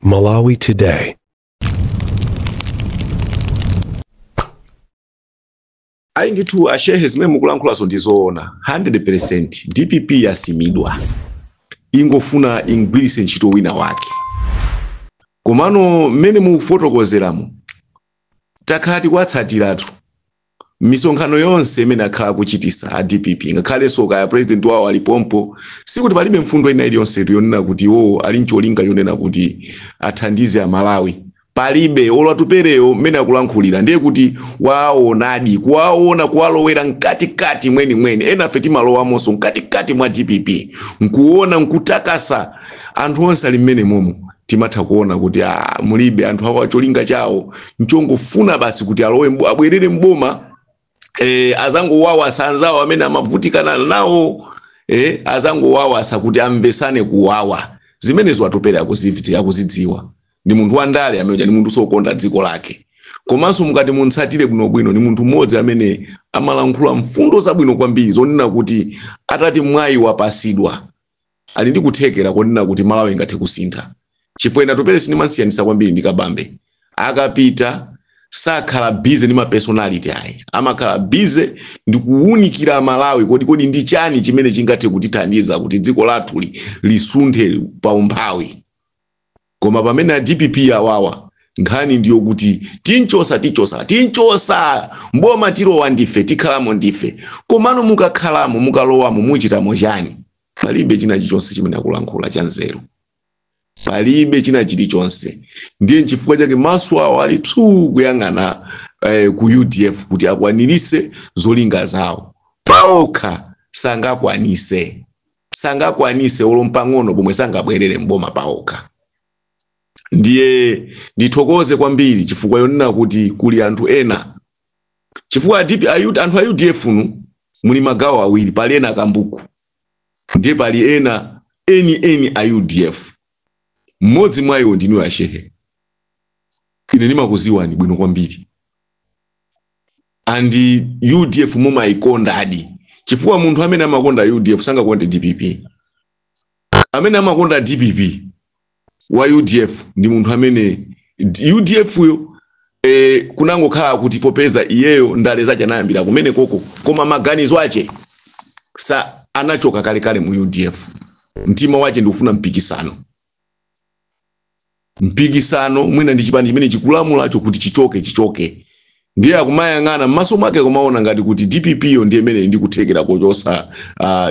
Malawi Today. Ayi ndithu, ashehe, zimene mukulankhulazo ndi zoona 100%. DPP yasimidwa, ingofuna ingwirise ntchito wina wake. Komano mmene mukufotokozeramo, takhala tikuwatsatiratu misonkhano yonse imene akhala akuchitisa a DPP, ngakhalenso kaya president wawo alipompo, sikuti palibe mfundo ina iliyonse yonena kuti iwowo ali ncholinga yonena kuti athandize Amalawi. Palibe. Olo Atupereyo mmene akulankhulira, ndiye kuti waonadi kuwaona, kuwalowera mkatikati mwenimweni. Enafe timalowamonso mkatikati mwa DPP nkuona, nkutakasa anthu onse ali mmene momo. Timatha kuona kuti mulibe anthu awo, cholinga chawo nchongofuna basi kuti alowe abwerere mboma, azangowawasa anzawo amene amavutikana nawo, azangowawasa kuti amvesane kuwawa. Zimenezo Atupere akuzidziwa. Ndi munthu wandale amene ndi munthu sokonda dziko lake. Komanso mukati muntsatire bwinobwino, ni munthu mmodzi amene amalankhula mfundo zabwino kwambiri zonena kuti atati mwayi wapasidwa, ali ndi kuthekera konena kuti Malawi ingathe kusintha. Chifukwa ine Atupere sindimansiyanisa kwambiri ndi Kabambe. Akapita sakhala busy ndi ma personality ayi, amakhala busy ndi kuwunikira Malawi kodi ndi chani chimene chingathe kutithandiza kuti dziko lathuli lisunthe pa umphawi. Koma pamene a DPP awawa, nkhani ndiyo kuti tinchosa, tichosa, tinchosa mboma, tilowa ndife, tikhalamo ndife. Komano mukakhalamo, mukalowamo, muchitamo chani? Palibe china chilichonse chimene akulankhula cha nzeru, palibe china chilichonse. Ndiye nchifukwa chake maso awo ali psuu kuyang'ana ku UDF kuti akwanirise zolinga zawo. Paokha sangakwanise, sangakwanise olo mpang'ono pomwe, sangabwerere mboma paokha. Ndiye ndithokoze kwambiri chifukwa yonena kuti kuli anthu ena, chifukwa anthu a UDF nu muli magawo awiri. Pali ena akambuku, ndiye pali ena eni eni a UDF. Mmodzi mwa iwo ndinu ashehe. Ine ndimakuziwani bwino kwambiri, and UDF mumayikondadi, chifukwa munthu amene amakonda UDF sangakonde DPP. Amene amakonda DPP wa UDF ndi munthu amene UDF yo kunangokhala kuti popeza iyeyo ndale zache anayambira kumene koko, koma maganizo ache sa anachoka kalekale mu UDF. Mtima wache ndikufuna mpikisano, mpikisano mwina ndi chipani chimene chikulamulacho kuti chichoke, chichoke. Ndiye akumayang'ana m'maso mwake, kumaona ngati kuti DPP yo ndiye imene ndikuthekera kochosa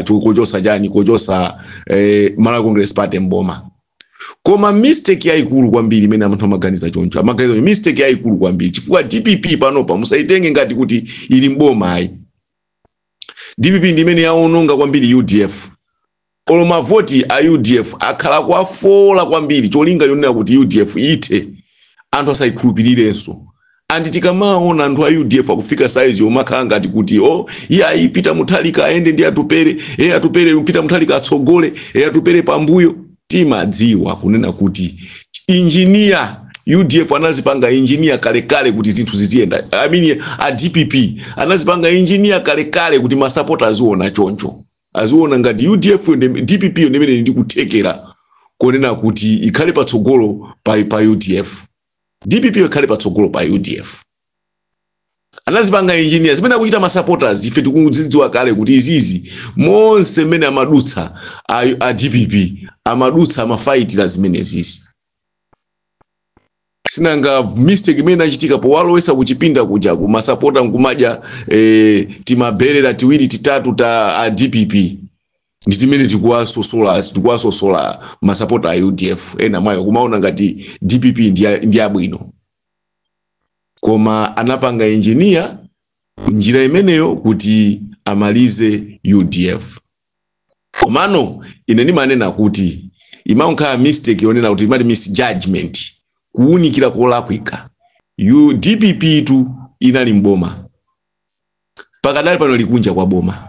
kochosa chani, kochosa Malawi Congress Party mboma. Koma mistake yayikulu kwambiri imene anthu amaganiza choncho, amaganiza mistake yayikulu kwambiri, chifukwa DPP panopa musaitenge ngati kuti ili mboma ayi. DPP ndi imene yaononga kwambiri UDF. Olo mavoti a UDF akhala kuafola kwambiri, cholinga chonena kuti UDF ithe, anthu asayikhulupirirenso. And tikamaona anthu a UDF akufika size yomakhala ngati kuti oh, iye ayi, Peter Mutharika ayende ndi Atupere, e Atupere, Peter Mutharika atsogole, e Atupere pambuyo, timadziwa kunena kuti engineer UDF anazipanga engineer kalekale kuti zinthu ziziyenda. I mean, a DPP anazipanga engineer kalekale kuti masapota aziona choncho, aziona ngati UDF DPP yo ndimene ndikuthekera konena kuti ikhale patsogolo pa UDF, DPP ikhale patsogolo pa UDF. Anazipanga engineer. Zimene akuchita ma supporters, ife tikuzidziwa kale kuti izizi monse mmene amadutsa a DPP amadutsa amafayitira zimenezizi. Sinanga mistake imene achitika powalowesa kuchipinda kuja kumasapota nkumadya timaberera tiwiri titatu ta a DPP, ndi timene tikuwasosola masapota a UDF. Ena mwayo kumaona ngati DPP ndi abwino, koma anapanga engineer njira imeneyo kuti amalize UDF. Komano ine ndimanena kuti imakhala mistake yonena kuti imati misjudgment, kuwunikira kolakwika. DPP tu inali mboma, pakadali pano likunja kwa boma.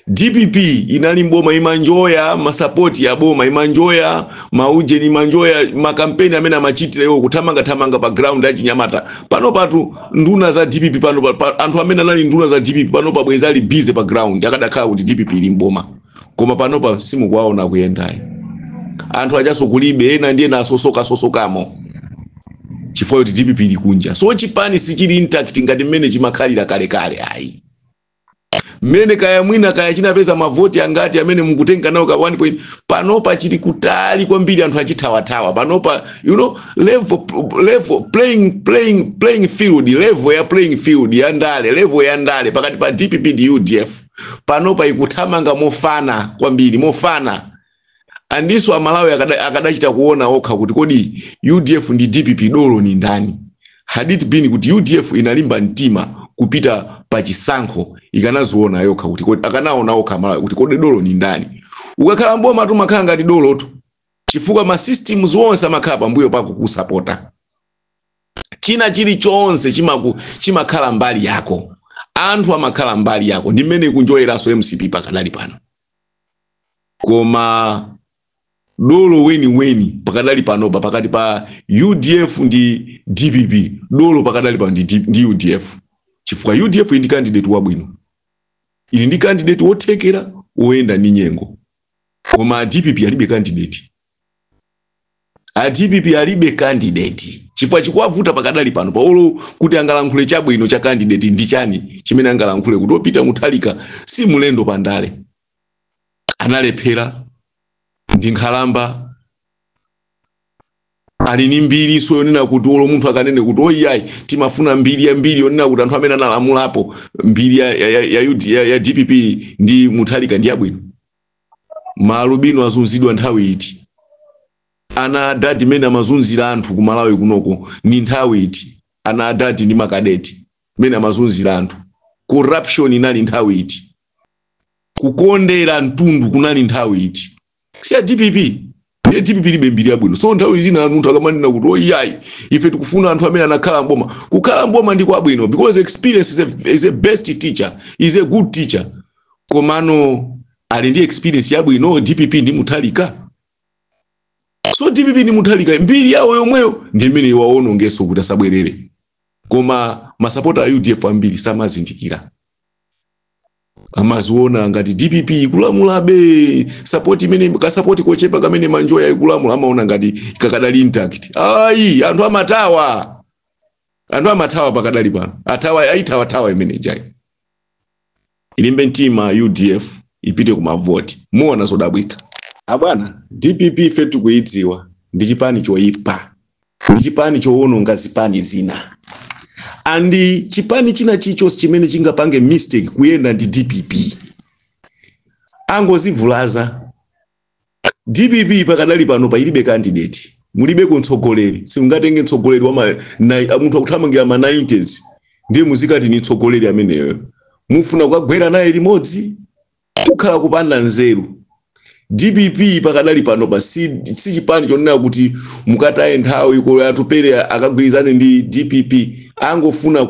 DPP inali mboma, imanjoya masapoti ya boma, imanjoya maujeni, imanjoya makampeni amene amachitira iwo, kuthamangathamanga pa ground ya chinyamata. Pano patu nduna za DPP pano anthu amene anali nduna za DPP pano pa bwenzi ali busy pa ground akadakhala kuti DPP ili mboma. Koma panopa simukuwaona kuyendayi. Anthu ajaso kulibe ena ndiye nasosoka sosokamo chifukwa kuti DPP ili kunja. So chipani sichili intact ngati mmene chimakhalira kalekale ayi. Mmene kaya mwina kaya chinapeza mavoti angati amene mukutenga nawo ka 1 point, panopa chili kutali kwambiri, anthu achithawathawa panopa. Level playing field, level ya playing field ya ndale, level ya ndale pakati pa DPP ndi UDF panopa ikuthamanga mofana kwambiri, mofana. Andiso Amalawi akadachita kuona okha kuti kodi UDF ndi DPP dolo ni ndani. Had it been kuti UDF inalimba mtima kupita pa chisankho, ikanaziona yokha kuti kodi, akanaona okha Malawi kuti kodi dolo ni ndani. Ukakhala mboma tumakhala ngati dolotu, chifukwa ma systems onse amakhala pambuyo pako kusapota. China chilichonse chimakhala mbali yako, anthu amakhala mbali yako. Ndi mmene ikunjoyeranso MCP pakadali pano. Koma dolo weniweni pakadali panopa pakati pa UDF ndi DPP, dolo pakadali pano ndi UDF, chifukwa UDF ili ndi candidate wabwino, ili ndi candidate wothekera, woyenda ndi nyengo. Koma DPP alibe candidate. A DPP alibe candidate chifukwa chikuwavuta pakadali pano paolo kuti angalankhule chabwino cha candidate ndi chani chimene angalankhule kuti opita Mutharika si mulendo pandale, analephera, ndi nkhalamba, ali ni mbiri so yonena kuti olo munthu akanene kuti oyiyayi, timafuna mbiri ya mbiri yonena kuti anthu amene analamulapo, mbiri ya DPP ndi Mutharika ndi yabwino. Maalubino azunzidwa nthawi iti? Ana adadi mene amazunzira anthu ku Malawi kunoko ni nthawi iti? Ana adadi ndi makadeti mene amazunzira anthu, corruption inali nthawi iti? Kukondera mtundu kunali nthawi iti? Si ya DPP? Ndiye DPP libe mbiri yabwino. So nthawi zina munthu akamanena kuti oyiyayi, ife tikufuna anthu amene anakhala mboma, kukhala mboma ndi kwabwino because experience is a best teacher, is a good teacher. Komano ali ndi experience yabwino DPP ndi Mutharika? So DPP ndi Mutharika mbiri yawo yomweyo ndi imene iwaonongeso kuti asabwerere. Koma masapota a UDF ambiri samazindikira, amaziona ngati DPP ikulamulabe. Support imene kasapoti kochepa kamene manjoya ikulamula, amaona ngati kakadali intact. Ayi, anthu amatawa, anthu amathawa pakadali pano, atawa, ayithawathawa imene jayi. Ilimbe mtima UDF, ipite kumavoti, muona zodabwitsa. Abwana, DPP ife tikuyidziwa, ndi chipani choyipa, ndi chipani chowononga zipani zina. And chipani china chilichonse chimene chingapange mistake kuyenda ndi DPP angozivulaza. DPP pakadali pano pailibe candidate, mulibe mtsogoleri. Simungatenge mtsogoleri wa munthu akuthamangira ma 90s ndiye muzikati ni mtsogoleri ameneyo, mufuna kukagwera naye limodzi, kukhala kupanda nzeru. DPP pakadali pano pa si chipani chonena kuti mukataye nthawi ko Atupere akagwirizane ndi DPP. Angofuna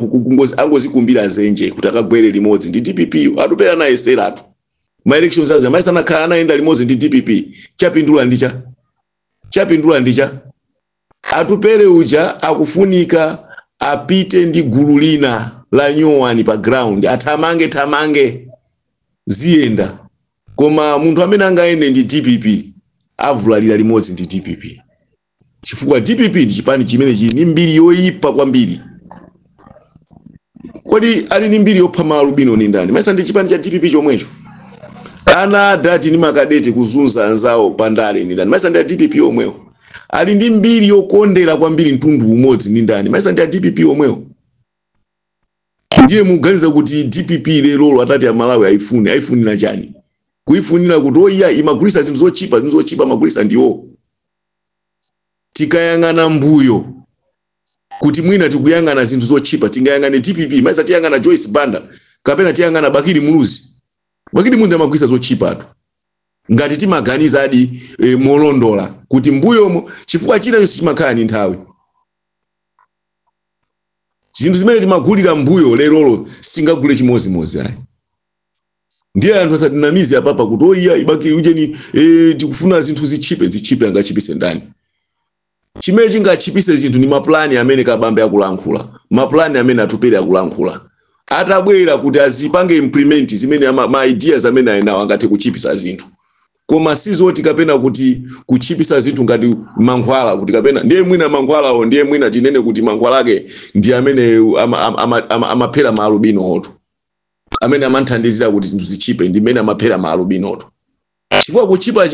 angozikumbira zenje kuti akagwere limodzi ndi DPP. Atupere anayeseratu ma elections azi, amaisa anakhala anayenda limodzi ndi DPP. Chapindula ndicha? Chapindula ndicha? Atupere uja akufunika apite ndi gulu lina la nyowani pa ground, athamange thamange, ziyenda. Koma munthu amene angayende ndi DPP avulalira limodzi ndi DPP, chifukwa DPP ndi chipani chimene chili ndi mbiri yoyipa kwambiri. Kodi ali ndi mbiri yopha maalubino ni ndani? Maisa ndi chipani cha DPP chomwecho. Ana adati ndi makadeti kuzunza anzawo pandale ni ndani? Maisa ndi a DPP omwewo. Ali ndi mbiri yokondera kwambiri mtundu umodzi ndi ndani? Maisa ndi a DPP omwewo. Ndiye muganiza kuti DPP lerolo atati Amalawi ayifune, ayifunira chani? Kuyifunira kuti oyiya imagulisa zinthu zochipa, zinthu zochipa amagulisa ndiwo. Tikayang'ana mbuyo kuti mwina tikuyang'ana zinthu zochipa, tingayang'ane DPP? Maisa tiyang'ana Joyce Banda kapena tiyang'ana Bakili Muluzi? Bakili Muluzi amagulisa zochipatu. Ngati timaganiza adi molondola kuti mbuyomo, chifukwa china chonse chimakhala ni nthawi, zinthu zimene timagulira mbuyo lerolo sitingagule chimozimozi ayi. Ndiye anthu asatinamize apapa kuti oyiya ibaki ujeni, tikufuna zinthu zichipe. Zichipe angachipise ndani? Chimene chingachipise zinthu ndi mapulani amene Kabambe akulankhula, mapulani amene Atupere akulankhula. Atabwera kuti azipange implement zimene ma ideas amene ali nawo, angathe kuchipisa zinthu. Koma sizoti kapena kuti kuchipisa zinthu ngati mankhwala, kuti kapena ndiye mwina mankhwalawo, ndiye mwina tinene kuti mankhwala ake ndi amene amaphera maalubino oto, amene amanthandizira kuti zinthu zichipe, ndi mmene amaphera maalubino oto. Chifukwa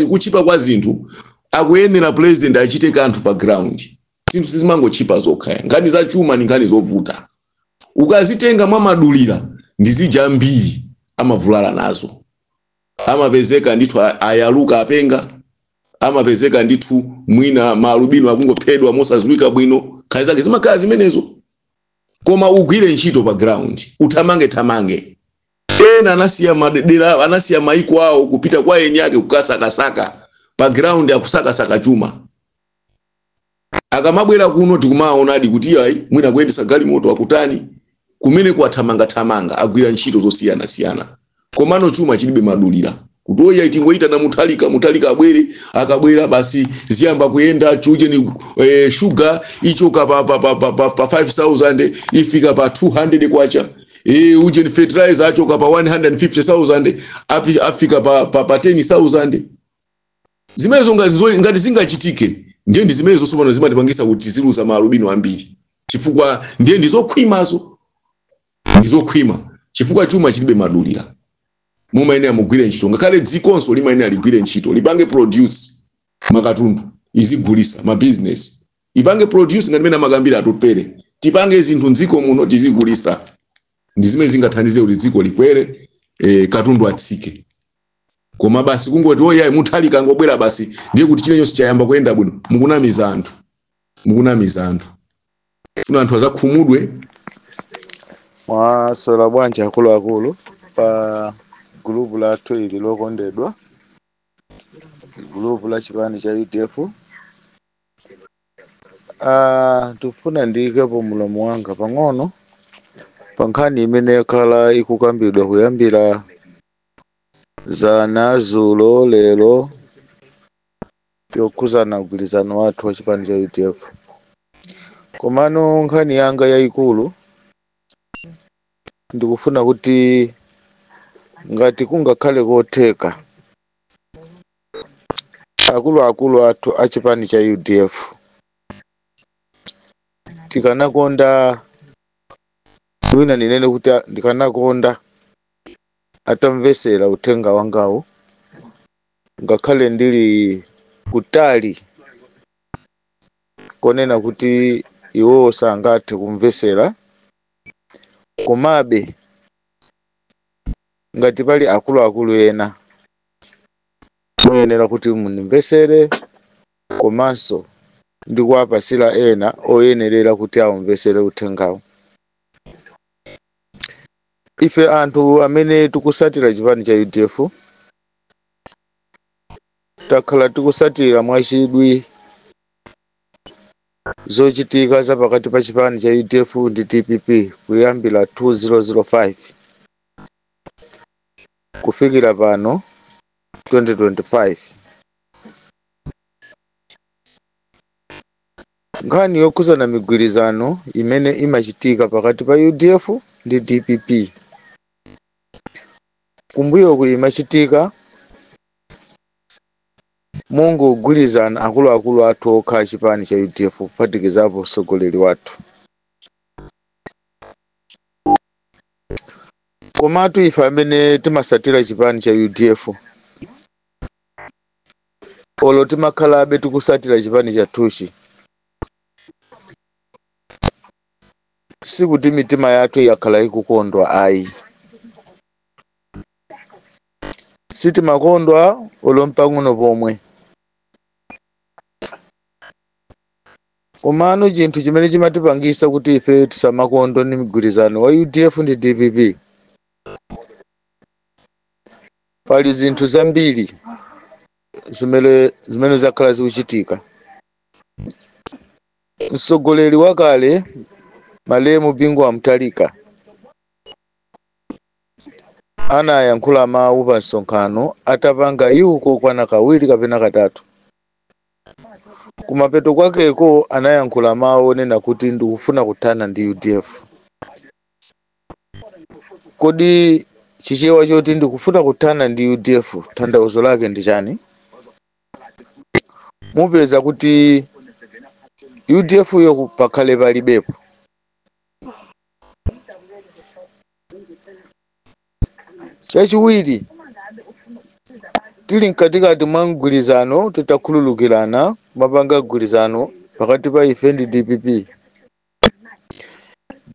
kuchipa kwa zinthu, akuyenera president achite kanthu pa ground. Zinthu sizimangochipa zokha. Nkhani za chuma ni nkhani zovuta. Ukazitenga mwamadulira, ndizija ambiri amavulala nazo, amapezeka ndithu ayaluka, apenga, amapezeka ndithu mwina maalubino akungophedwa mosadziwika bwino. Nkhani zake zimakhala zimenezo. Koma ugwire ntchito pa ground, uthamange thamange. Ena anasiya madera, anasiya maiko awo kupita kwa eni ake kukasakasaka pa ground, akusakasaka chuma. Akamabwera kuno tikumaonadi kuti ayi, mwina kuyendesa galimoto, akutani kumene kuwathamangathamanga, agwira ntchito zosiyanasiyana. Komano chuma chilibe madulira kuti oya, tingoyitana Muthalika, Muthalika abwere, akabwera basi ziyamba kuyenda. Chuje ni shuga ichoka pa 5000 ifika pa 200 kwacha. Uje ni fertilizer achoka pa 150,000 afika pa 10,000. Zimenezo ngati zingachitike, ndiye ndi zimenezo tsopano zimatipangisa kuti tiziluza maalubino ambiri, chifukwa ndiye ndizokhwimazo, ndizokhwima, chifukwa chuma chilibe madulira. Mumayenera mugwire ntchito. Ngakhale dzikonso limayenera ligwire ntchito, lipange produce makatundu, izigulisa, ma business ipange produce ngati mene amakambira Atupere. Tipange zinthu mdziko muno, tizigulisa. Ndi zimene zingathandize kuti dziko likwere, katundu atsike. Koma basi kungoti oyayi, Muthalika angobwera basi, ndiye kuti chilichonse chayamba kuyenda bwino, mukunamiza anthu, mukunamiza anthu. Funa anthu azakhumudwe. Mwaswera bwanji akuluakulu pa gulupu lathu ili lokondedwa, gulupu la chipani cha UDF? Tikufuna ndiyikepo mulomo wanga pang'ono pa nkhani imene yakhala ikukambidwa kuyambira zana, zulo, lero, yokhuzana mgwirizano wathu wa chipani cha UDF. Komano nkhani yanga yayikulu, ndikufuna kuti ngati kungakhale kotheka, akuluakulu athu a chipani cha UDF, tikanakonda, mwina ndinene kuti ndikanakonda atamvesera uthenga wangawu, ngakhale ndili kutali konena kuti iwowo sangathe kumvesera, komabe ngati pali akuluakulu ena muyenera kuti mundimvesere, komanso ndikuwapasira ena oyenerera kuti awumvesere uthengawo. Ife anthu amene tikusatira chipani cha UDF takhala tikusatira mwachidwi zochitika za pakati pa chipani cha UDF ndi DPP kuyambira 2005 kufikira pano 2025. Nkhani yokhuzana migwirizano imene imachitika pakati pa UDF ndi DPP kumbuyoku imachitika mongogwirizana akuluakulu athu okha a chipani cha UDF, kuphatikizapo mtsogoleri wathu. Komatu ife amene timasatira chipani cha UDF, olo timakhalabe tikusatira chipani chathuchi, sikuti mitima yathu yakhala ikukondwa ayi. Sitimakondwa olo mpang'ono pomwe. Komano chinthu chimene chimatipangisa kuti ife tisamakondwe ndi mgwirizano wa UDF ndi DPP, pali zinthu zambiri zimene zakhala zikuchitika. Mtsogoleri wakale malemu Bingu wa Mutharika anayankhula mawu pa msonkhano atapanga iwo kokwana kawiri kapena katatu. Kumapeto kwakeko anayankhula mawu onena kuti ndikufuna kuthana ndi UDF. Kodi Chichewa choti ndikufuna kuthana ndi UDF tanthauzo lake ndi chani? Mupeza kuti UDF yo pakhale palibepo. Chachiwiri, tili mkatikati mwa mgwirizano, titakhululukirana mapanga mgwirizano pakati pa ife ndi DPP.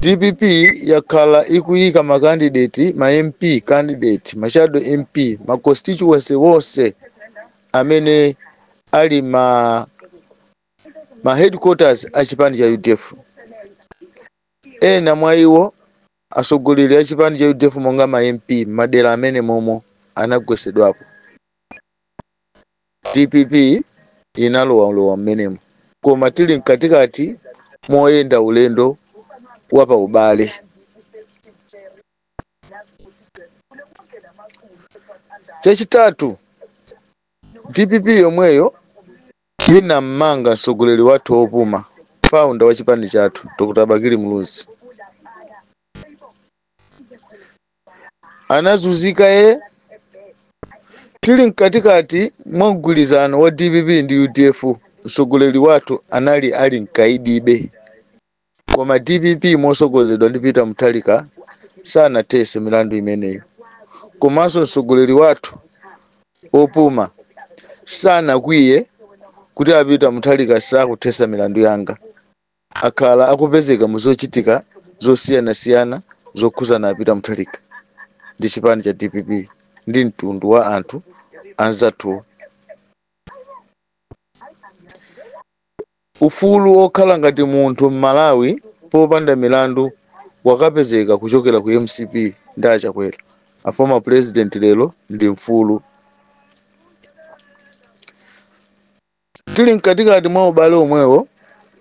DPP yakhala ikuyika ma candidate, ma MP candidate, ma shadow MP, ma constituency wonse amene ali ma headquarters a chipani cha UDF. Ena mwa iwo atsogoleri a chipani cha UDF monga ma MP madera amene momo anagwesedwapo. DPP inalowalowa mmenemo, koma tili mkatikati moyenda ulendo wa paubale. Chachitatu, DPP yomweyo inammanga mtsogoleri wathu wopuma, founder wa chipani chathu, Dr. Bakili Muluzi. Anazunzika ye. Tili mkatikati mwa mgwirizano wa DPP ndi UDF, mtsogoleri wathu anali ali mkaidibe, koma DPP mosogozedwa ndi Peter Mutharika sanathetse milandu imeneyo. Komanso mtsogoleri wathu wopuma sanakwiye kuti a Peter Mutharika sakuthetsa milandu yanga. Akhala akupezeka mu zochitika zosiyanasiyana zokhuzana a Peter Mutharika ndi chipani cha DPP ndi mtundu wa anthu anzathu. Ufulu okhala ngati munthu m'Malawi popanda milandu wakapezeka kuchokera ku MCP ndi achakwera. A former president lero ndi mfulu. Tili mkatikati mwa ubale omwewo,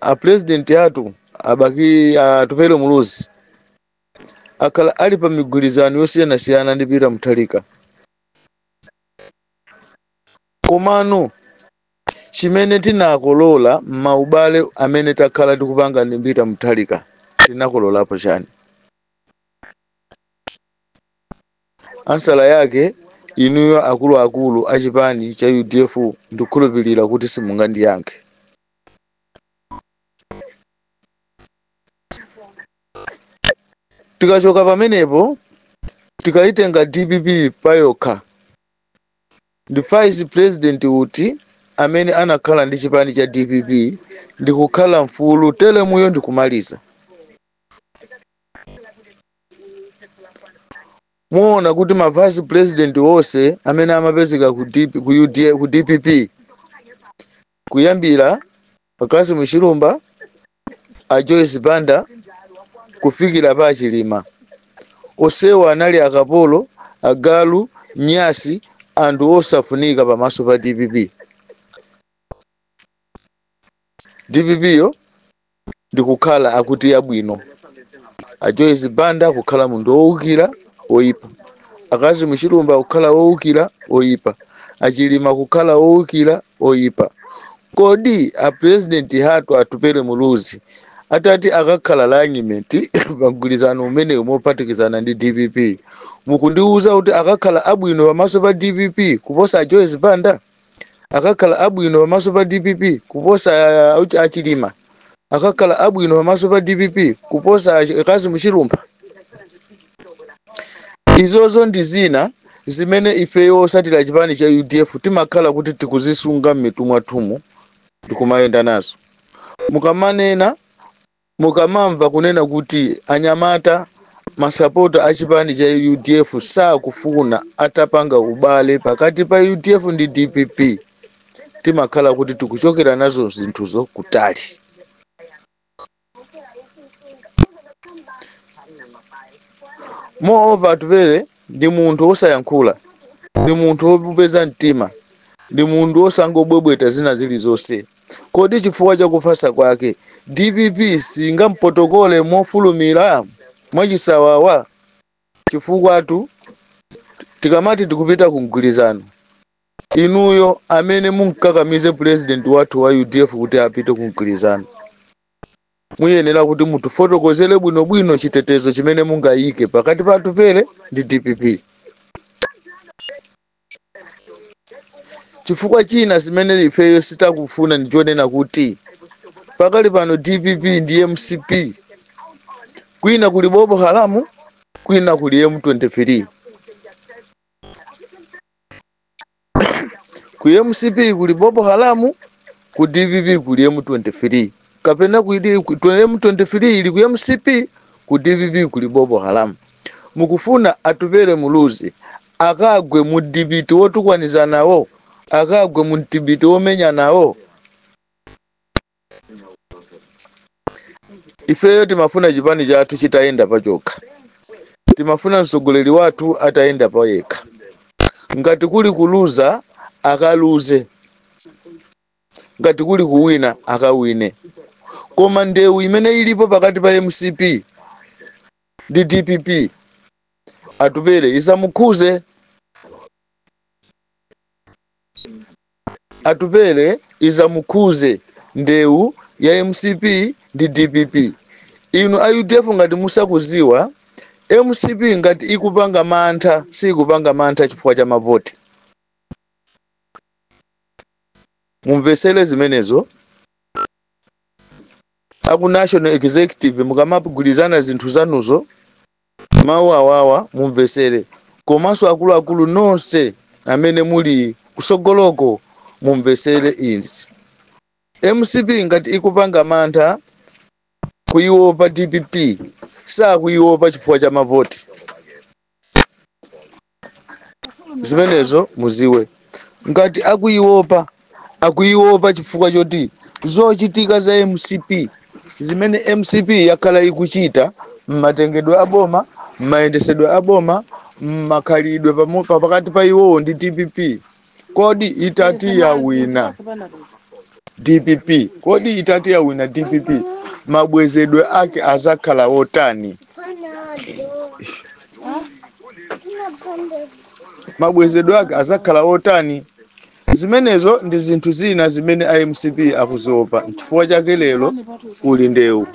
a president athu abaki Atupele Muluzi akhala ali pa migwirizano yosiyanasiyana ndi Peter Mutharika. Komano chimene tinakolola maubale amene takhala tikupanga ndi Peter Mutharika, tinakololapo chani? Ansala yake inuyo akuluakulu a chipani cha UDF ndikukhulupirira kuti simungandiyankhe. Tikachoka pamenepo tikayitenga DPP payokha, ndi vice president uti amene anakhala ndi chipani cha DPP ndikukhala mfulu telemuyo ndikumaliza. Muona kuti ma vice president wonse amene amapezeka ku ku DPP kuyambira Cassim Chilumpha, a Joyce Banda kufikira pa Chilima, osewa anali akapolo, agalu, nyasi, anthu osafunika pamaso pa DPP. DPP yo ndikukhala akuti yabwino, a Joyce Banda kukhala munthu wowukira oyipa, a Cassim Chilumpha kukhala wowukira oyipa, a Chilima kukhala wowukira oyipa. Kodi a president hatu Atupele Muluzi atati akakhala alignment pa mgwirizano umenewu mophatikizana ndi DPP, mukundiwuza kuti akakhala abwino pamaso pa DPP kuposa a Joyce Banda? Akakhala abwino pamaso pa DPP kuposa a Chilima? Akakhala abwino pamaso pa DPP kuposa a Cassim Chilumpha? Izozo ndi zina zimene ifeyo osatira chipani cha UDF timakhala kuti tikuzisunga m'mitu mwathumu ndikumayenda nazo. Mukamanena, mukamamva kunena kuti anyamata masapota a chipani cha UDF sakufuna atapanga ubale pakati pa UDF ndi DPP, timakhala kuti tikuchokera nazo zinthuzo kutali. Moreover, Atupele ndi munthu wosayankhula, ndi munthu wopeza mtima, ndi munthu wosangobwebweta zina zilizonse. Kodi chifukwa chakufasa kwake DPP singampotokole mofulumira mwachisawawa? Chifukwa tu tikamati tikupita ku mgwirizano, inuyo amene munkakamize president wathu wa UDF kuti apite ku mgwirizano, muyenera kuti mutifotokozere bwinobwino chitetezo chimene mungayike pakati pa Atupele ndi DPP. Chifukwa china zimene ifeyo sitakufuna ndichonena kuti pakali pano DPP ndi MCP, kwina kuli Boko Haram, kwina kuli M23. Ku MCP kuli Boko Haram, ku DPP kuli M23, kapena ku M23 ili ku MCP, ku DPP kuli Boko Haram. Mukufuna Atupele Muluzi akagwe mu dibiti wotukwaniza nawo, akagwe mu dibiti womenya nawo? Ifeyo timafuna chipani chathu chitayenda pachokha, timafuna mtsogoleri wathu atayenda payekha. Ngati kuli kuluza akaluze, ngati kuli kuwina akawine. Koma ndewu imene ilipo pakati pa MCP ndi DPP, Atupele isamukhuze. Atupele isamukhuze ndewu ya MCP ndi DPP. Inu a UDF ngati musakuziwa, MCP ngati ikupanga mantha, sikupanga mantha chifukwa cha mavoti. Mumvesere zimenezo. Aku National Executive mukamagwirizana zinthu zanuzo, mawu awawa mumvesere. Komanso akuluakulu nonse amene muli kusogoloko mumvesere izi. MCP ngati ikupanga mantha kuiopa DPP, sakuiopa chifukwa cha mavoti. Zimenezo muziwe. Ngati akuiopa, akuiopa chifukwa choti zochitika za MCP zimene MCP yakhala ikuchita mmatengedwe aboma, mmayendesedwe aboma, mmakhalidwe pakati pa iwowo ndi DPP. Kodi itati yawina DPP, kodi itati yawina DPP, mabwezedwe ake azakhala wotani? Mabwezedwe ake azakhala wotani? Zimenezo ndi zinthu zina zimene MCP akuzopa. Chifukwa chake lero kuli ndewu.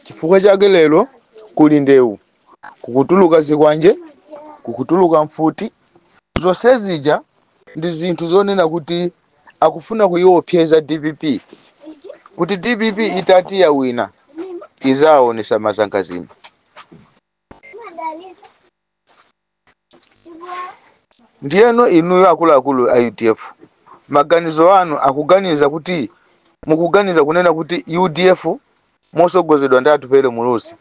Chifukwa chake lero kuli ndewu. Kukutuluka zikwanje, kukutuluka mfuti, zonse zija ndi zinthu zonena kuti akufuna kuiopseza DPP, kuti DPP itati yawina izaonesa mazankazima. Ndiyeno inuyo akuluakulu a UDF, maganizo anu akuganiza kuti mukuganiza kunena kuti UDF mosogozedwa ndi Atupele Muluzi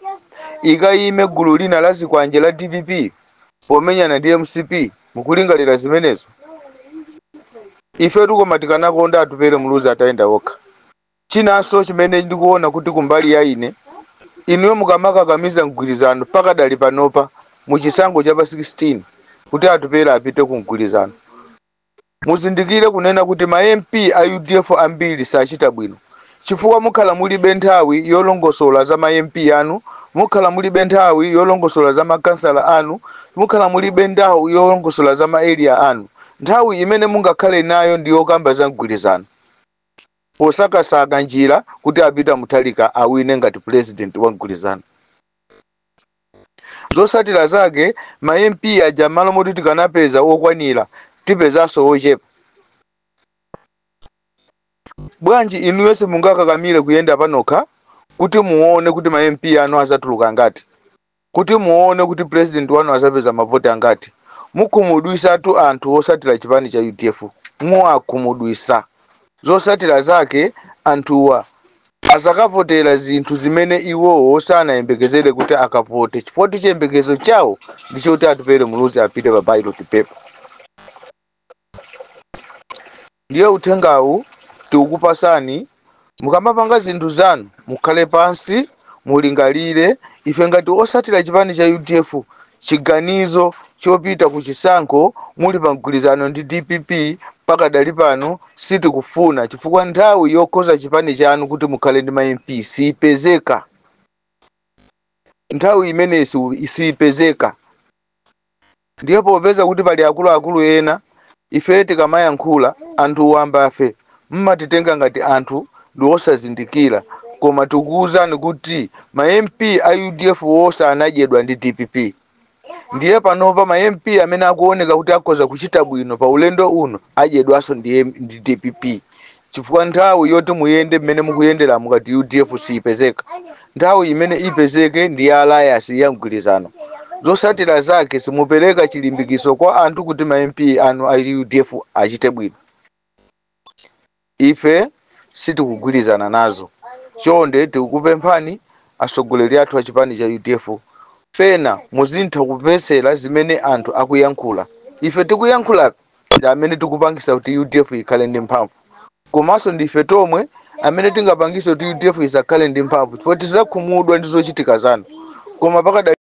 ikayime gulu lina la zikwanje la DPP pomenyana ndi MCP, mukulingalira zimenezo? Ife tukoma tikanakonda Atupele Muluzi atayenda wokha. Chinanso chimene ndikuona kuti kumbali ya ine, inuyo mukamakakamiza mgwirizano pakadali panopa muchisankho cha pa 16 kuti Atupele apite ku mgwirizano, muzindikire kunena kuti ma MP a UDF ambiri sachita bwino, chifukwa mukhala mulibe nthawi yolongosola za ma MP anu, mukhala mulibe nthawi yolongosola za makansala anu, mukhala mulibe nthawi yolongosola za ma area anu. Nthawi imene mungakhale nayo ndi yokamba za mgwirizano, posakasaka njira kuti apita Mutharika awine ngati president wa mgwirizano. Zosatira zake ma MP aja malo moti tikanapeza okwanira tipezanso ochepa. Bwanji inuyo simungakakamire kuyenda panokha kuti muone kuti ma MP anu azatuluka angati, kuti muone kuti president wanu azapeza mavoti angati? Mukhumudwisatu anthu osatira chipani cha UDF, muwakhumudwisa. Zosatira zake anthuwa azakavotera zinthu zimene iwowo sanayembekezere kuti akavote, chifukwa chiyembekezo chawo ndichoti Atupele Muluzi apite pa ballot paper. Ndiye uthengawu tikukupasani, mukamapanga zinthu zanu mukhale pansi mulingalire. Ife ngati osatira chipani cha UDF, chiganizo chopita ku chisankho muli pa mgwirizano ndi DPP pakadali pano sitikufuna, chifukwa nthawi yokhoza chipani chanu kuti mukhale ndi ma MP siyipezeka. Nthawi imeneyi siyipezeka. Ndiye popeza kuti pali akuluakulu ena, ife tikamayankhula anthu wambafe mmatitenga ngati anthu ndi osazindikira, koma tikuwuzani kuti ma MP a UDF wonse anadyedwa ndi DPP. Ndiye panopa ma MP amene akuoneka kuti akhoza kuchita bwino pa ulendo uno adyedwanso ndi DPP, chifukwa nthawi yoti muyende mmene mukuyendera mukati UDF siyipezeka. Nthawi imene ipezeke ndi ya alliance, ya mgwirizano. Zotsatira zake simupereka chilimbikiso kwa anthu kuti ma MP anu a UDF achite bwino. Ife sitikugwirizana nazo. Chonde tikukupemphani atsogoleri athu a chipani cha UDF, pena muzintha kupesera zimene anthu akuyankhula. Ife tikuyankhula ndi amene tikupangisa kuti UDF ikhale ndi mphamvu, komanso ndife tomwe amene tingapangise kuti UDF isakhale ndi mphamvu, chifukwa tizakhumudwa ndi zochitika zanu. Koma pakadali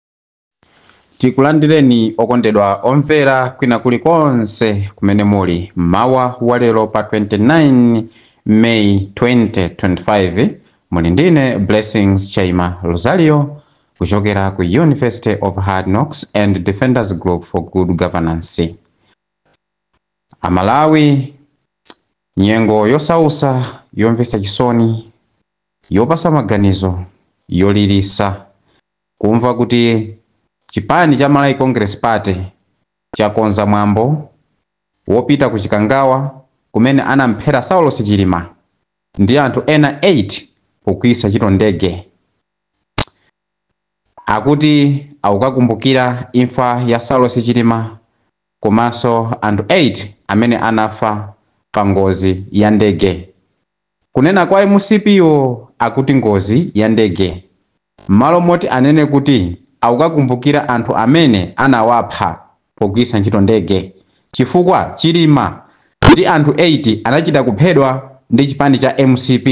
Tikulandireni okondedwa omvera kwina kulikonse kumene muli mmawa wa lero pa 29 May 2025. Muli ndine Blessings Chaima Rosario kuchokera ku University of Hard Knocks and Defenders Group for Good Governance. Amalawi, nyengo yosausa, yomvetsa chisoni, yopasa maganizo, yolilisa kumva kuti chipani cha Malawi Congress Party chakonza mwambo wopita ku Chikangawa kumene anamphera Saulos Chilima ndi anthu ena 8 pogwiritsa ntchito ndege. Akuti akukakumbukira imfa ya Saulos Chilima komanso anthu 8 amene anafa pa ngozi ya ndege. Kunena kwa MCP-yo, akuti ngozi ya ndege, m'malo moti anene kuti akukakumbukira anthu amene anawapha pogwiritsa ntchito ndege, chifukwa Chilima ndi anthu 8 anachita kuphedwa ndi chipani cha MCP,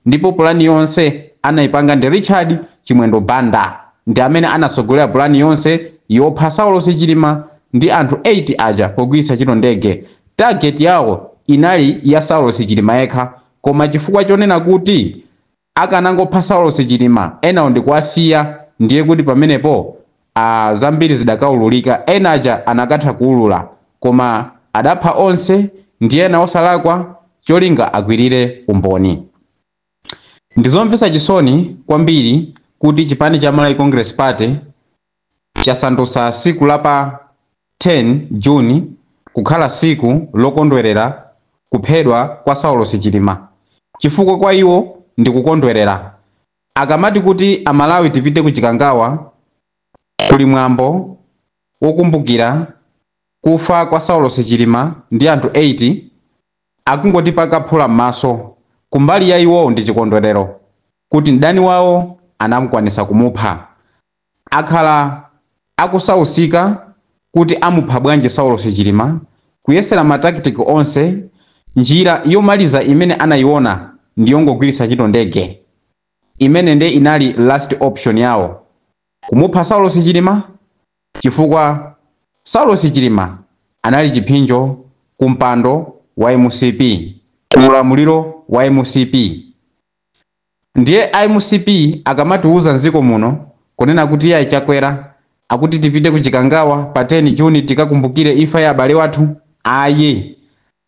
ndipo pulani yonse anayipanga ndi Richard Chimwendo Banda, ndi amene anasogolera pulani yonse yopha Saulos Chilima ndi anthu 8 aja pogwiritsa ntchito ndege. Target yawo inali ya Saulos Chilima yekha, koma chifukwa chonena kuti akanangopha Saulos Chilima, enawo ndikuwasiya, ndiye kuti pamenepo zambiri zidakaululika, ena aja anakatha kuulula, koma adapha onse ndi ena osalakwa, cholinga agwirire umboni. Ndizomvetsa chisoni kwambiri kuti chipani cha Malawi Congress Party chasandutsa siku la pa 10 Juni kukhala siku lokondwerera kuphedwa kwa Saulos Chilima, chifukwa kwa iwo ndi kukondwerera. Akamati kuti Amalawi tipite ku Chikangawa, kuli mwambo wokumbukira kufa kwa Saulos Chilima ndi anthu 8, akungoti pakaphula m'maso. Kumbali ya iwowo ndi chikondwerero kuti mdani wawo anamukwanisa kumupha. Akhala akusausika kuti amupha bwanji Saulos Chilima, kuyesera ma tactic onse. Njira yomaliza imene anayiona ndiyongogwiritsa ntchito ndege, imene nde inali last option yawo kumupha Saulos Chilima, chifukwa Saulos Chilima anali chiphinjo kumpando wa MCP, kuulamuliro wa MCP. Ndiye MCP akamatiuza mdziko muno kunena kuti iye Chakwera akuti tipite ku Chikangawa pa 10 Juni tikakumbukire imfa ya abale wathu, ayi,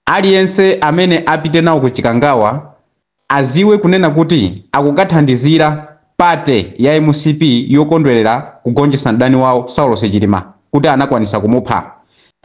aliyense amene apite nawo ku Chikangawa aziwe kunena kuti akukathandizira party ya MCP yokondwerera kugonjetsa mdani wawo Saulos Chilima kuti anakwanisa kumupha.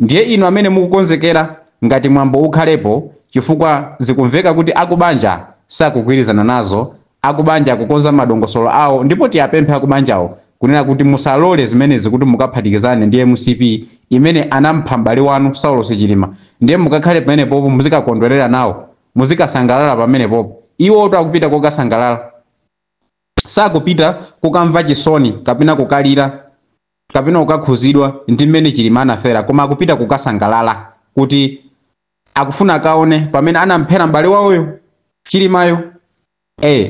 Ndiye inu amene mukukonzekera, ngati mwambo ukhalepo, chifukwa zikumveka kuti akubanja sakugwirizana nazo, akubanja akukonza madongosolo awo, ndipo tiyapemphe akubanjawo kunena kuti musalole zimenezi kuti mukaphatikizane ndi MCP imene anampha m'bale wanu Saulos Chilima, ndiye mukakhale pamenepopo muzikakondwerera nawo, muzikasangalala pamenepopo. Iwo akupita kokasangalala, sakupita kukamva chisoni kapena kukalira kapena kukakhuzidwa ndi mmene Chilima anafera, koma akupita kukasangalala kuti akufuna akaone pamene anamphera m'bale wawoyo Chilimayo.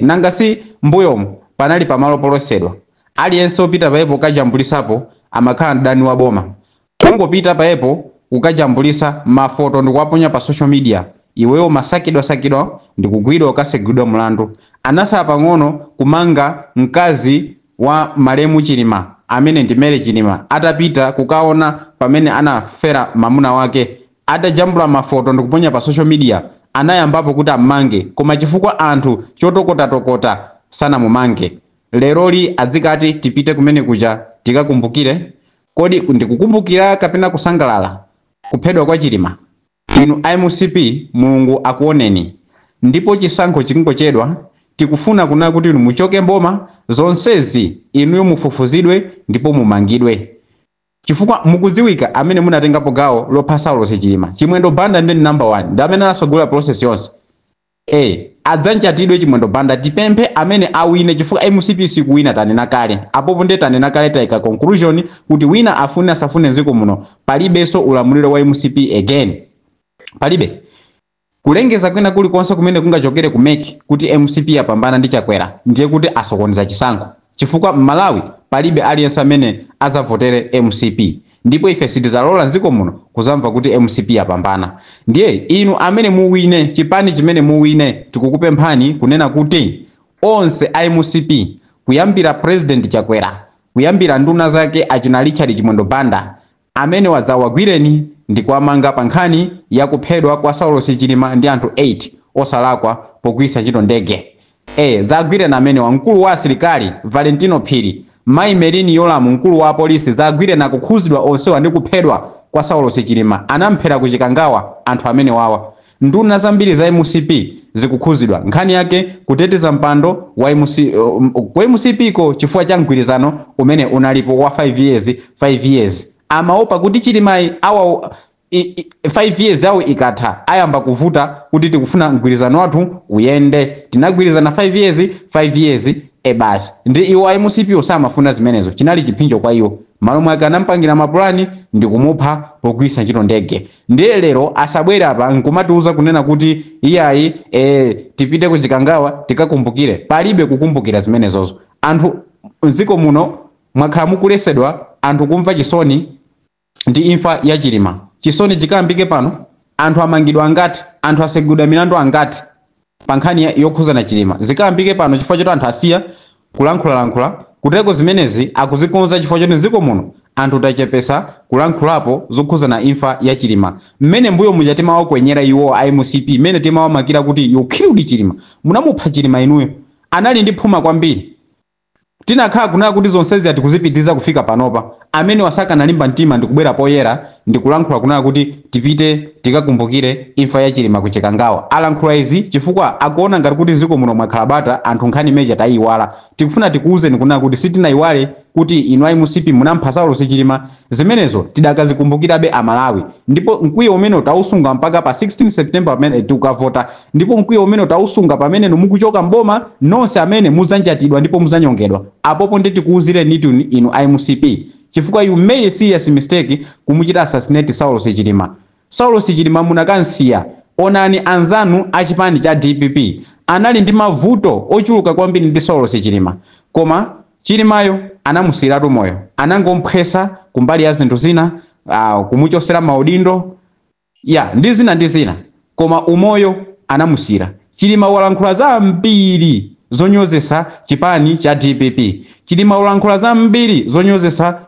Nanga si mbuyomo panali pamalo polosedwa, aliyense opita payepo kukajambulisapo amakhala mdani wa boma. Kungopita payepo kukajambulisa mafoto ndikuwaponya pa social media, iweyo masakidwasakidwa ndikugwidwa, ukasegulidwa mlandu. Anasala pang'ono kumanga mkazi wa malemu Chilima amene ndi Mary Chilima, atapita kukaona pamene anafera mamuna wake, atajambula mafoto ndikuponya pa social media, anayambapo kuti ammange, koma chifukwa anthu chotokotatokota sanamumange. Leroli adzikati tipite kumene kuja tikakumbukire. Kodi ndikukumbukira kapena kusangalala kuphedwa kwa Chilima? Inu MCP, Mulungu akuoneni, ndipo chisankho chikungochedwa. Tikufuna kuna kuti inu muchoke mboma, zonsezi inuyo mufufuzidwe ndipo mumangidwe, chifukwa mukudziwika amene munatengapo gawo lopha Saulos Chilima. Chimwendo Banda ndi number 1, ndi amene anasogolera process yonse. Adzanjatidwe Chimwendo Banda. Tipemphe amene awine, chifukwa MCP sikuwina, tanena kale apopo. Ndiye tanena kale, tayika conclusion kuti wina afune asafune, mdziko muno palibenso ulamuliro wa MCP again, palibe. Kulengeza kwina kulikonse kumene kungachokere ku MEC kuti MCP yapambana ndi Chakwera, ndiye kuti asokoneza chisankho, chifukwa m'Malawi palibe aliyense amene azavotere MCP, ndipo ife sitizalola mdziko muno kuzamva kuti MCP yapambana. Ndiye inu amene muwine, chipani chimene muwine, tikukupemphani kunena kuti onse a MCP, kuyambira President Chakwera, kuyambira nduna zake achina Richard Chimwendo Banda, amene wadzawagwireni ndi kuwamanga pa nkhani ya kuphedwa kwa Saulos Chilima ndi anthu 8 osalakwa pogwiritsa ntchito ndege. Zagwireni amene wa mkulu wa asilikali Valentino Phiri, mayi Merlyne Yolamu, mkulu wa apolisi, zagwireni, akukhuzidwa onsewa ndi kuphedwa kwa Saulos Chilima. Anamphera ku Chikangawa anthu amene wawa. Nduna zambiri za MCP zikukhuzidwa, nkhani yake kuteteza mpando wa MC, kwa MCP ko, chifukwa cha mgwirizano umene unalipo wa 5 years 5 years. Amaopa kuti Chilimayi awa 5 years awo ikatha, ayamba kuvuta kuti tikufuna mgwirizano wathu uyende, tinagwirizana 5 years 5 years. Basi, ndi iwo a MCP samafuna zimenezo, chinali chipsinjo kwa iwo. Malo mwake anampangira mapulani ndi kumupha pogwiritsa ntchito ndege. Ndiye lero asabwere apa nkumatiuza kunena kuti iyayi, tipite ku Chikangawa tikakumbukire. Palibe kukumbukira zimenezozo. Anthu mdziko muno mwakhala mukulesedwa anthu kumva chisoni ndi imfa ya Chilima. Chisoni chikayambike pano? Anthu amangidwa angati? Anthu asegudwa milandu angati pa nkhani yokhuzana Chilima? Zikayambike pano chifukwa choti anthu asiya kulankhulalankhula kuteko? Zimenezi akuzikonza chifukwa choti mdziko muno anthu tachepesa kulankhulapo zokhuzana imfa ya Chilima. Mmene mbuyo muja timawakwenyera iwo a MCP, mmene timawamakira kuti you killed Chilima, munamupha Chilima inuyo, anali ndi phuma kwambiri. Tinakhala kunena kuti zonsezi atikuzipitiriza kufika panopa, amene wasakanalimba mtima ndikubwera poyera ndikulankhula kunena kuti tipite tikakumbukire imfa ya Chilima ku Chikangawa. Alankhula izi chifukwa akuona ngati kuti mdziko muno mwakhala bata, anthu nkhani imeneyi tayiwala. Tikufuna tikuwuzeni kunena kuti sitinayiwale kuti inu a MCP munampha Saulos Chilima. Zimenezo tidakazikumbukirabe Amalawi, ndipo mkwiyo umene tausunga mpaka pa 16 September pamene tikukavota, ndipo mkwiyo umene tausunga pamene mukuchoka mboma nonse amene muzanjatidwa ndipo muzanyongedwa. Apopo ndi tikuwuzireni inu a MCP, chifukwa you made a serious mistake kumuchita assassinate Saulos Chilima. Saulos Chilima munakansiya. Onani anzanu achipani cha DPP anali ndi mavuto ochuluka kwambiri ndi Saulos Chilima, koma Chilimayo anamusiyiratu moyo, anangomphwesa kumbali ya zinthu zina, kumuchosera maudindo ya ndi zina ndi zina, koma umoyo anamusiyira. Chilima walankhula zambiri zonyozesa chipani cha DPP. Chilima walankhula zambiri zonyozesa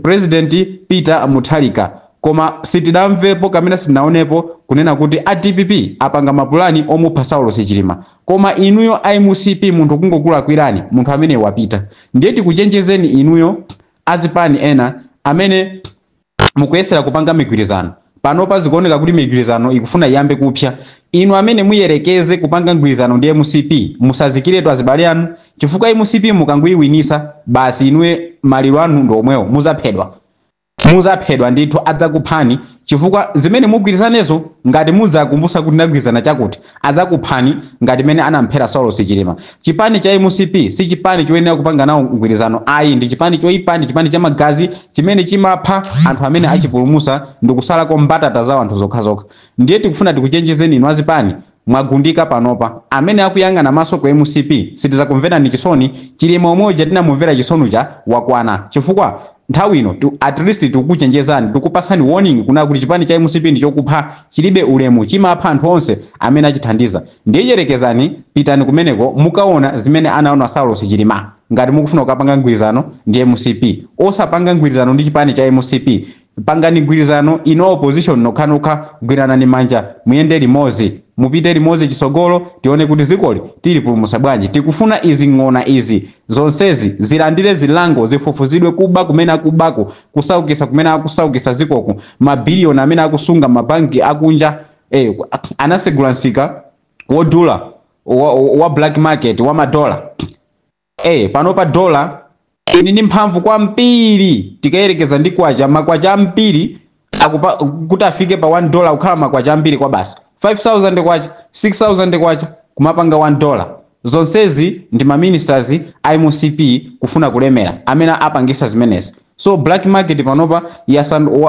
President Peter Mutharika, koma sitidamvepo kamene sitinaonepo kunena kuti a DPP apanga mapulani omupha Saulos Chilima. Koma inuyo a MCP, munthu kungokulakwirani, munthu amene wapita. Ndiye tikuchenjezeni inuyo azipani ena amene mukuyesera kupanga migwirizano. Panopa zikuoneka kuti migwirizano ikufuna iyambe kupsa. Inu amene muyerekeze kupanga mgwirizano ndi MCP, musazikiretu azibale anu, chifukwa MCP mukangoyiwinisa basi, inuwe maliro anu ndi omwewo, muzaphedwa, muzaphedwa ndithu, adzakuphani. Chifukwa zimene mugwirizanezo, ngati mudzakumbusa kuti ndagwirizana chakuti, adzakuphani ngati mene anamphera Saulos Chilima. Chipani cha MCP si chipani choyenera kupanga nawo mgwirizano ayi. Ndi chipani choyipa, ndi chipani cha magazi chimene chimapha anthu amene achipulumusa ndikusalako mbatata za anthu zokhazokha. Ndiye tikufuna tikuchenjezeni inu azipani mwagundika panopa, amene akuyang'ana maso ku MCP, sitizakumverani chisoni. Chilima umoja tinamumvera chisoni cha wakwana, chifukwa nthawi ino at least tikukuchenjezani, tikupasani warning kuna kuti chipani cha MCP ndi chokupha, chilibe ulemu, chimapha anthu onse amene achithandiza. Ndiye yerekezani, pitani kumeneko mukaona zimene anaona Saulos Chilima. Ngati mukufuna kukapanga mgwirizano ndi MCP, osapanga mgwirizano ndi chipani cha MCP. Pangani mgwirizano ino opposition nokhanokha, gwiranani manja, muyende limodzi. Mupite limodzi chisogolo, tione kuti zikoli tilipulumutsa bwanji. Tikufuna izi ng'ona izi zonsezi zilandire zilango, zifufuzidwe kuba kumene akubako, kusaukisa kumene akusaukisa zikoku, mabiliyoni amene akusunga mabanki akunja. Anasegula msika wodula wa black market wa madola. Panopa dola ini ndi mphamvu kwambiri tikayerekeza ndi kwacha. Makwacha ambiri kuti afike pa $1 kukhala makwacha ambiri kwa basi 5000 kwacha, 6000 kwacha kumapanga $1. Zonsezi ndi ma ministers a MCP kufuna kulemera amene apangisa zimenezi. So black market panopa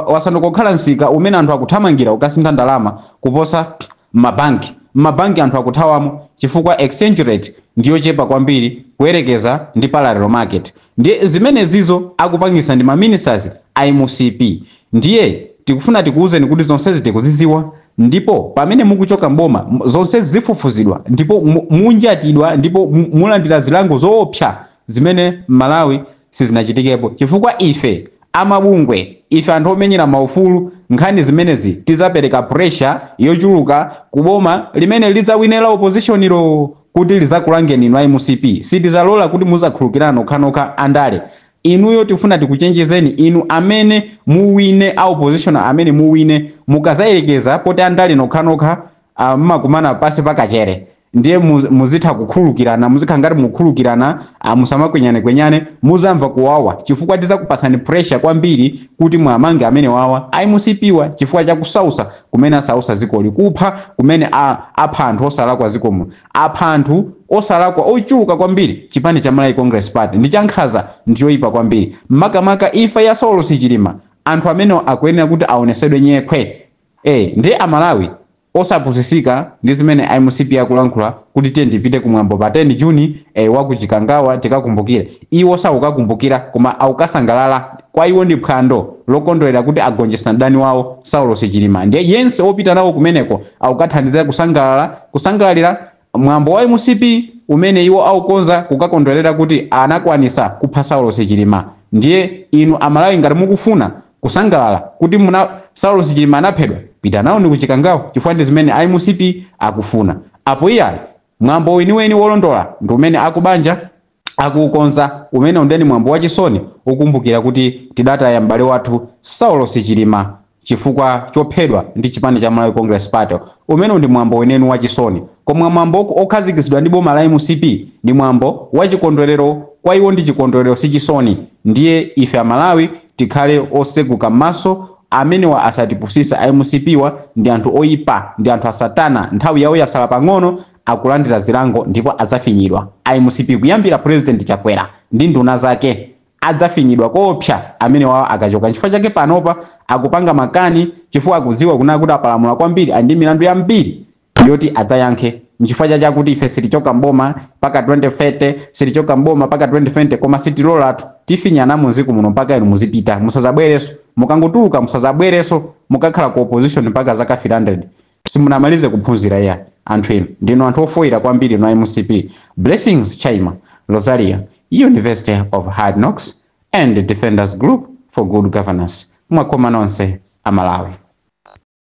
wasanduka kukhala msika umene anthu akuthamangira ukasintha ndalama kuposa mabanki. Mabanki anthu akuthawamo chifukwa exchange rate ndiyochepa kwambiri kuyerekeza ndi parallel market. Ndiye zimenezizo akupangisa ndi ma ministers a MCP. Ndiye tikufuna tikuwuzeni kuti zonsezi tikuziziwa, ndipo pamene mukuchoka mboma zonsezi zifufuzidwa, ndipo munjatidwa, ndipo mulandira zilango zoopsa zimene Malawi sizinachitikepo, chifukwa ife amabungwe, ife anthu omenyera maufulu, nkhani zimenezi tizapereka pressure yochuluka kuboma limene lidzawinera opposition lo kuti lizakulangeni inu a MCP. Sitizalola kuti muzakhulukirana nokhanokha andale inuyo. Tifuna tikuchenjezeni inu amene muwine a opposition, amene muwine, mukazayerekeza poti andale nokhanokha mmakumana pasi pakachere, ndiye muzitha kukhulukirana, muzikhala ngati mukhulukirana, musamakwenyane-kwenyane, muzamva kuwawa, chifukwa tizakupasani pressure kwambiri kuti mwamange amene wawa a MCP wa, chifukwa chakusausa kumene asausa zikoli, kupha kumene apha anthu osalakwa zikomo, apha anthu osalakwa ochuluka kwambiri. Chipani cha Malawi Congress Party ndi chankhanza, ndichoyipa kwambiri, makamaka imfa ya Saulos Chilima. Anthu amene akuyenera kuti aonesedwe nyekhwe. Ndiye Amalawi osapusisika ndi zimene MCP akulankhula kuti tiye ndipite kumwambo pa 10 Juni wakuchikangawa tikakumbukire. Iwo sakukakumbukira, koma akukasangalala. Kwa iwo ndi phwando lokondwerera kuti agonjetsa mdani wawo Saulos Chilima. Ndiye yense opita nawo kumeneko akukathandizira kusangalalira mwambo wa MCP umene iwo aukonza kukakondwerera kuti anakwanisa kupha Saulos Chilima. Ndiye inu Amalawi, ngati mukufuna kusangalala kuti muna Saulos Chilima anaphedwa, pita nawo ndi kuchikangawa, chifukwa ndi zimene MCP akufuna. Apo iyayi, mwambo weniweni wolondola ndi umene akubanja akuukonza, umene undeni mwambo wachisoni ukumbukira kuti tidataya m'bale wathu Saulos Chilima chifukwa chophedwa ndi chipani cha Malawi Congress Party. Umene ndi mwambo wenenu wachisoni. Koma mwambo okhazikitsidwa ndi boma la MCP ndi mwambo wachikondwerero. Kwa iwo ndi chikondwerero, si chisoni. Ndiye ife Amalawi tikhale oseguka m'maso, amenewa asatipusisa. A MCP wa ndi anthu oyipa, ndi anthu asatana. Nthawi yawo yasala pang'ono, akulandira zilango ndipo adzafinyidwa a MCP, kuyambira President Chakwera ndi nduna zake, adzafinyidwa koopsa amene wawo akachoka. Chifukwa chake panopa akupanga makani, chifukwa akudziwa kuna kuti apalamula kwambiri, ali ndi milandu yambiri yoti adzayankhe. Nchifukwa chakuti ife sitichoka mboma mpaka 2030, sitichoka mboma mpaka 2020, koma sitilolatu, tifinyana muziku muno mpaka inu muzipita, musazabwereso. Mukangotuluka musazabwereso, mukakhala ku opposition mpaka zaka 300. Simunamalize kuphunzira ya anthu inu, ndinu anthu ofoira kwambiri no MCP. Blessings Chaima, Rosaria, University of Hard Knocks and Defenders Group for Good Governance. Mwakoma nonse Amalawi.